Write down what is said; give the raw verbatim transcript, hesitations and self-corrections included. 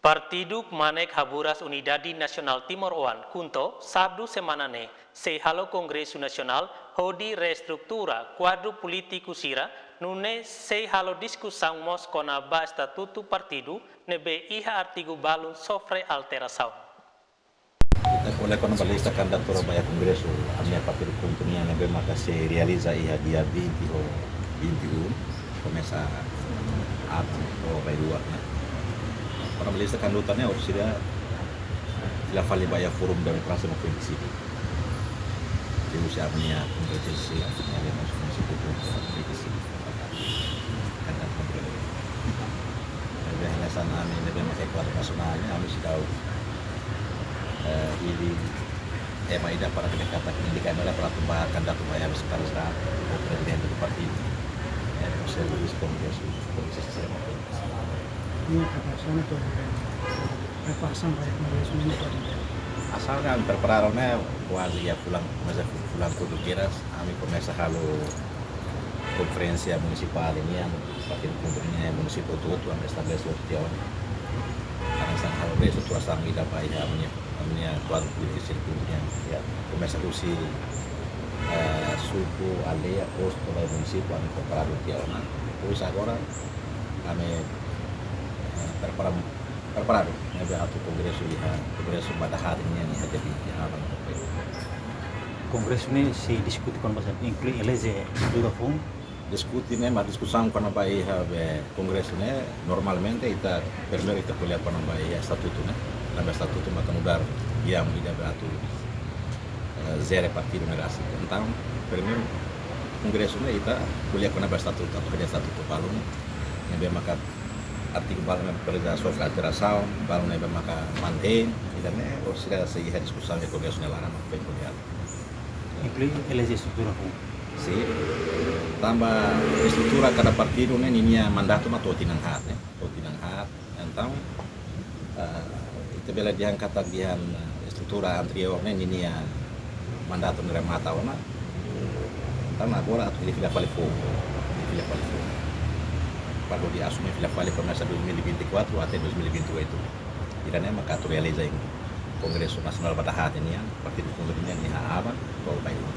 Partidu Kmanek Haburas Unidade Nasionál Timor-Oan, KHUNTO, Sábadu semana ne'e sei halo kongresu nasionál hodi reestrutura kuadru polítiku sira, nune'e sei halo diskusaun mós kona-ba estatutu partidu ne'ebé iha artigu balun sofre alterasaun. Ita ko'alia kona-ba lista kandidatura ba iha kongresu ami-nia partidu KHUNTO nian ne'ebé maka sei realiza iha dia vinte ho vinte e um, komesa aat ho bainrua ne'e. Kona-ba lista kandidatura ne'e orsida fila fali ba iha Forum Demokrasia no Polítika Sivil. Liuhusi ami-nia kompeténsia, ami-nia kompeténsia, kompeténsia sivil. Kandidatura ne'ebé hanesan ami ne'ebé maka kuadru nasionál ne'e, ami seidauk, eh, hili ema ida para ke dekat indika ema ida para atu ba kandidatu ba iha sekretaris da o prezidente do partidu. Eh, no sei luis kongresu, kongresu sira. Nia preparasaun atu preparasaun ba iha kongresu ne'e atu. Asal ami preparadu ne'e kuaze iha fulan, komesa fulan kotuk kedas, ami komesa halo konferénsia munisipál nian, partidu KHUNTO nian, munisípiu hotu-hotu, ami estabelese hotu tiha ona. Hanesan halo be estruturasaun ida ba iha ami-nia, ami-nia kuadru polítiku sira KHUNTO nian. Ya, komesa husi, eh, suku, aldeia, postu, ba iha munisípiu, ami preparadu tiha ona. Depois agora, ami, eh, prepara, preparadu, ne'ebé atu kongresu iha, kongresu ba dahar nian iha jadi iha aban. Kongresu ne'e sei diskute kona-ba saida, inklui eleje estrutura foun? Diskute ne'e, mas diskusaun kona-ba iha be kongresu ne'e, normalmente ita primeiru ita ko'alia kona-ba iha estatutu ne'e, tanba estatutu maka nu'udar iha ida be atu, eh, jere partidu ne'e rasik. Entaun, primeiru kongresu ne'e ita ko'alia kona-ba estatutu, atu hadi'a estatutu balun, ne'ebé maka artigu balun ne'e presiza sofre alterasaun, balun ne'ebé maka mantein, ida-ne'e, orsida sei iha diskusaun iha kongresu nia laran, foin ko'alia. Inklui eleje estrutura foun? Sin. Tanba estrutura kada partidu ne'e ninia mandatu mak to'o tinan haat ne'e, to'o tinan haat. Entaun, eh, ita bele dehan katak dehan, eh, estrutura anteriór ne'e ninia mandatu ne'e remata ona. Entaun agora atu hili fila fali foun, hili fila fali foun. Para hodi asume fila fali komesa dois mil e vinte e quatro até dois mil e vinte e oito. Ida-ne'e maka atu realiza iha Kongresu Nasionál ba dahar nian, partidu KHUNTO nian iha aban, to'o bainrua.